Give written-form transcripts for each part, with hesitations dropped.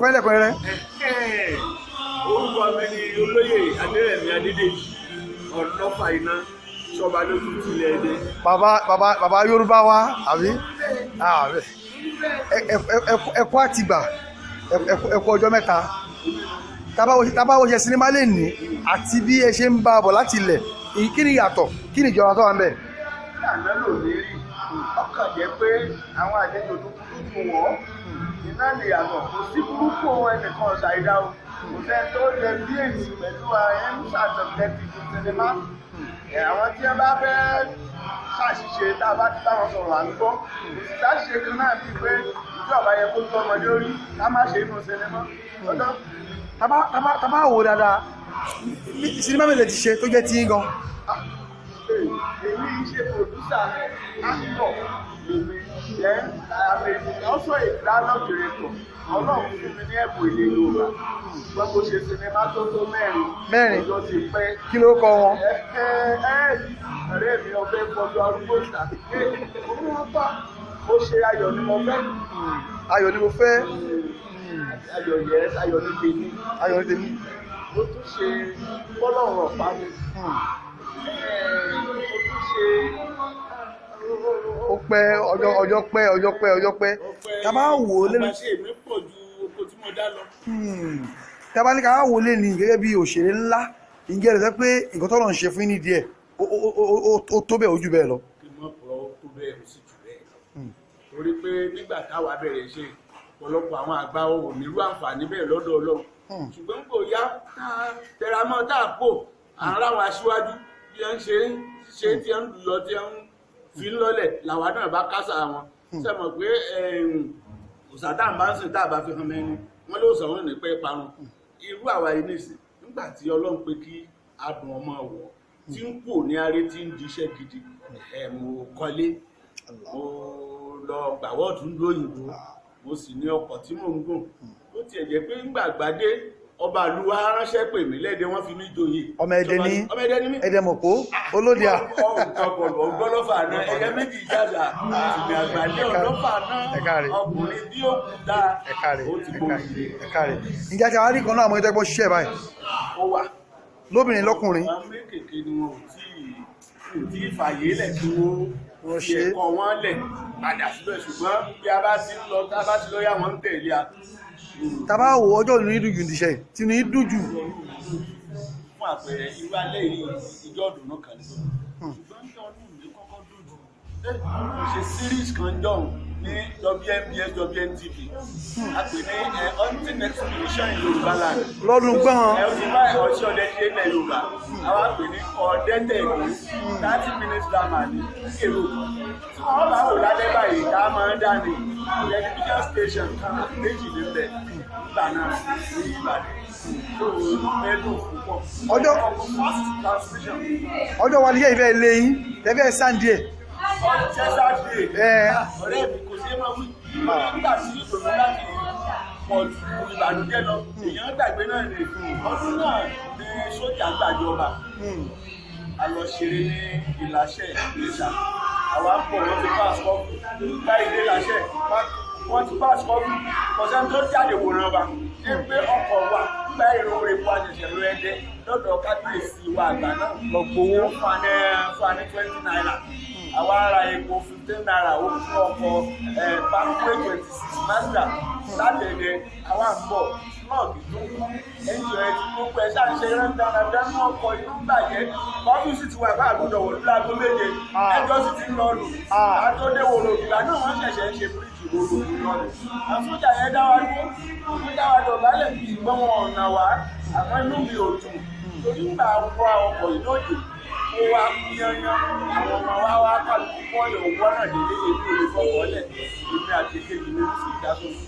Orúkọ yín lẹ́kùnrẹ́rẹ́. Orúkọ mi ni Olóyè Adérẹ̀mí Adédèjì Ọlọ́fà Iná, Sọba lójú tilẹ̀ Ẹdẹ. Bàbá, bàbá, bàbá Yorùbá wa, àbí? Ẹ kú àtìgbà, ẹ kú ọjọ́ mẹ́ta. Tá bá wo ṣe sinimá lè ní àti bí ẹ ṣe ń bá a bọ̀ láti ilẹ̀, kí ni ìyàtọ̀, kí ni ìjọba tó wà ń bẹ̀? Àná lò ní rí, ọkàn jẹ́ pé àwọn àlejò tuntun tuntun wọ̀ iná lè yàtọ̀. Kò sí burúkú ẹnìkan ṣàìdá o, kò sẹ́ni tó lè bí èsì pẹ̀lú aims and objectives sinimá. Àwọn tí wọ́n bá fẹ́ ṣàṣìṣe, tá a bá ti bá wọn sọ̀rọ̀, à ń gbọ́. Kò sì ṣàṣìṣe kan náà bíi pé ìjọba yẹ kó tó ọmọdé orí ká má ṣe inú sinimá lọ́dọ̀. Tá bá wò dáadáa, sinimá mi lè ti ṣe tó jẹ́ tí ń gan? Èmi ṣe producer, actor lèmi, then I'm also a dialogue director. Ọlọ́run fún mi ní ẹ̀bùn èdè Yorùbá. Ṣùgbọ́n mo ṣe sinimá tó tó mẹ́rin. Mẹ́rin? Ọjọ́ ti pẹ́. Kí ló kọ wọn? Ẹ ẹ, ọ̀rẹ́ mi, ọ̀fẹ́ fọdún arúgbó sà. Òun wọn pa. Mo ṣe Ayọ̀ ni mo fẹ́. Ayọ̀ ni mo fẹ́. Ayọ̀ yẹ, Ayọ̀ ni tèmi. Ayọ̀ ni tèmi. Mo tún ṣe Bọ́lọ́run ọ̀pá mi. Mo tún ṣe. Ó pẹ́, ọjọ́, ọjọ́ pẹ́, ọjọ́ pẹ́, ọjọ́ pẹ́. Tá bá wò ó lẹ́nu. Àgbàṣe mi pọ̀ ju oko tí mo dá lọ. Tá bá ní ká wò ó lé ní gẹ́gẹ́ bí òṣèré ńlá, ǹjẹ́ ẹ sọ pé nǹkan tọ́lọ̀ ń ṣe fún yín ní díẹ̀ ó tó bẹ́ẹ̀, ojú bẹ́ẹ̀ lọ? Kí n mọ̀ pọ̀, tó bẹ́ẹ̀, ó sì jù bẹ́ẹ̀ lọ. Torí pé nígbà táwa bẹ̀rẹ̀ ṣe, ọ̀pọ̀lọpọ̀ àwọn àgbà ò nírú àǹfààní bẹ́ẹ̀ lọ́dọ̀ Ọlọ́run. Ṣùgbọ́n kò yá, tá a tẹra mọ́, tá a pò à ń ráwọn aṣíwájú bí wọ́n ṣe ń ṣe, tí wọ́n ń lọ, tí wọ́n ń fi ń lọ́lẹ̀, làwa náà bá kásá wọn. Ṣe mọ̀ pé òòṣà tá à ń bá ń sìn, tá a bá fi hàn mẹ́ni wọ́n ló sọ wọ́n ní pẹ́ parun. Irú àwa yìí nìsín, nígbà tí Ọlọ́run pé kí adùn ọmọ wọ̀ tí ń kù ní aré, tí ń diṣẹ́ gidi, ẹ̀ mo kọ́lé, mo lọ gbàwọ́ ọ̀tún lóyìnbó, mo sì ní ọkọ̀ tí mò ń gùn. Ó tiẹ̀ jẹ́ pé ńgbà gbadé, ọba àlùwà ránṣẹ́ pè mí lẹ́dẹ̀, wọ́n fi mí joyè. Ọmọ Ẹdẹ ní? Ọmọ Ẹdẹ ní mí. Ẹdẹ mọ̀pó olóde à. Ọgọlọ́fà náà, ẹyẹ méjì jáde, ìgbà àgbàlẹ̀ ọlọ́fà Ẹ náà káre. ọkùnrin bí ó kú dá. Ẹ káre. Ó ti Ẹ gbóhùn. káre, ẹ káre. Ǹjẹ́ àti àwọn àríkan náà, àwọn ìtẹ́gbọ́ ṣiṣẹ́ báyìí? Ó wà. Lóbìnrin, lọ́kùnrin? Àwọn mékèké ni wọn ò tí ì fàyè lẹ̀ kí wọ́n Wọ́n fi ṣe. ẹ̀kọ́ wọn lẹ̀ padà síbẹ̀. Ṣùgbọ́n bí a bá ti ń lọ, tá a bá ti lọ yá, wọn ń tẹ̀lé a. Tá bá wo ọjọ́ ìlú yín dùn jù níṣẹ́ yìí, tí inú yín dùn jù? Fún àpẹẹrẹ, irú alẹ́ yìí, ìjọ ọdún kan ní, ṣùgbọ́n ní ọdún mi kọ́kọ́ dùn jù, mo ṣe series kan jọ̀hún ní WNBS, WNTV, a pè ní Hunting Expedition in Yorùbá Land. Lọ́dún gbọ́n. Ẹ ó ti bá ọṣẹ ọdẹ ṣe ilẹ̀ Yorùbá, àwa pè ní Ọ̀dẹ́tẹ̀lú, 30 minutes drama ní èrò tí wọ́n bá wò lálẹ́ báyìí ká máa ń dání. Television station kan méjì níbẹ̀ nígbà náà ní Ìbàdàn tó inú mi dùn púpọ̀. First transmission. Ọjọ́ wa níyẹn ìfẹ́ ilé yín tẹ́fẹ́ sáǹdì ẹ̀? Ọjọ́ Sátidé. Ẹ. Ọ̀rẹ́ mi, kò ṣeé máa wí nígbà tí ìdùnnú láti pọ̀ ju ìbànújẹ́ lọ, èèyàn gbàgbé náà ní ọdún náà ní sójà gbàjọba. A lọ ṣeré ní Ìlàṣẹ, Ìlẹ̀ṣà. Àwa ń bọ̀, wọ́n ti pass curfew báyìí dé Ìlàṣẹ, wọ́n ti pass curfew. Kọ̀sẹ́ni tó jáde wòran wa ní pé ọkọ̀ wa nígbà èrò epo àṣẹṣẹ ló ẹdẹ lọ́dọ̀ kábíyèsí wa àgbà náà. Lọ gbowó. Fún wa ní ₦20, àwa ara epo ₦15, ó fún ọkọ̀ Parkway 26 Mazda láti Ẹdẹ. Àwa ń bọ̀, plug tó kú, ẹnjọ ẹ ti gbogbo ẹ ṣáà ń ṣe ráńdáradá ní ọkọ̀, inú ń bàjẹ́. Kọ́fí sì ti wà bá àgùdọ̀ wò láago 7, ẹjọ́ sì ti ń lọ lù àtọ́dé wòrò. Ìgbà náà wọ́n ṣẹ̀ṣẹ̀ ń ṣe bíríìjì wòrò lọ́nà. Àwọn sójà yẹn dá wa dúró, wọ́n dá wa dọ̀bálẹ̀, ṣùgbọ́n wọn ò nà wá. Àmọ́ inú mi ò dùn torí ńgbà wọ ọkọ̀ ìlóde, ó wá kú yányán. Àwọn ọmọ wa wá kálukú bọ́ọ̀lù owó náà délé, èmi ò lè fọwọ́ lẹ̀. Èmi àti kejì mi sì dá sómi.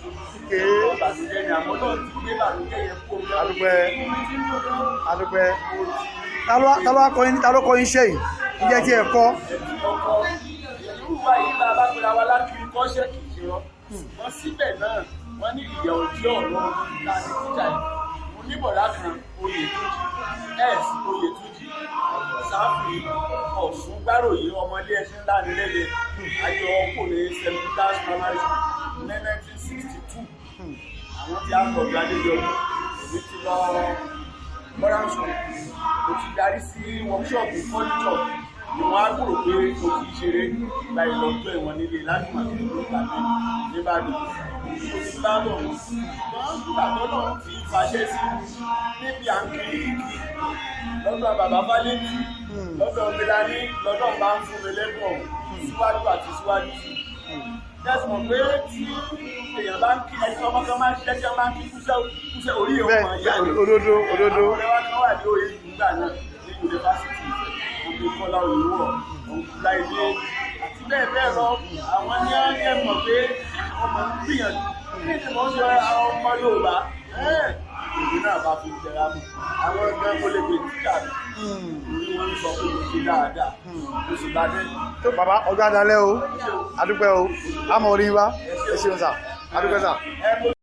Ìbànújẹ́ ni, àmọ́ náà ti gbé ìbànújẹ́ yẹn kó. Adúpẹ́, adúpẹ́. Ta ló wá kọ́ yín? Ta ló kọ́ yín iṣẹ́ yìí? Ǹjẹ́ tí ẹ kọ́? Ọkọ irú wa yìí bá a bá pera wa lákiri kọ́ṣẹ́, kì í ṣe rọ. Ṣùgbọ́n síbẹ̀ náà, wọ́n ní ìyà òjì ọ̀rọ̀ ta ni tíjà yìí. Mo ní bọ̀dá kan, Oyètúnjì, S Oyètúnjì Sáfì Ọ̀ṣun Gbáròyé, ọmọdé ẹṣin ńlá ní lẹ́lẹ̀ ayọ̀ ọkùnrin, St. Peters Primary School ní 1962. Àwọn tí a pọ̀ ju Adéjọbí, èmi ti lọ moral school, mo ti darí sí workshop furniture ni wọ́n á gbúrò pé mo ti ṣeré gba ìlọ́jọ́ ìwọ̀n nílé Ládùmọ̀kẹ́ ló tàbí nìbàdàn. Mo ti bá bọ̀ wọ́n, ṣùgbọ́n nígbà tó náà ti fàṣẹ sí níbi à ń kiri igi lọ́dọ̀ bàbá Fálétí, lọ́dọ̀ Milani, lọ́dọ̀ bá ń fún mi lẹ́bùn ọ̀hún síwájú àti síwájú sí i. Jẹ́sí mọ̀ pé tí èèyàn bá ń kí ẹni ọmọ kan máa ń ṣiṣẹ́ tí wọ́n máa ń kí kúṣẹ́ kúṣẹ́ orí èèyàn máa yá ni. Bẹ́ẹ̀, òdodo, òdodo. Àwọn ọ̀rẹ́ wa kan wà ní òye nígbà náà ní yunifásitì Ifẹ̀, òkè Kọ́lá Oyèwọ̀, Láìdé àti bẹ́ẹ̀ bẹ́ẹ̀ lọ. Àwọn ní wọ́n yẹ mọ̀ pé ọmọ ń gbìyànjú kí ni mo ń ṣe àwọn ọmọ Yorùbá. Èmi náà bá fi tẹra mọ́ àwọn gan mo lè pè tíjà mi torí wọ́n ń sọ pé mo ṣe dáadáa, mo sì bá dé. Tó bàbá, ọjọ́ adalẹ́ o, adúpẹ́ o, àmọ́ orí wa, ẹ ṣeun sà, adúpẹ́ sà. Ẹ mo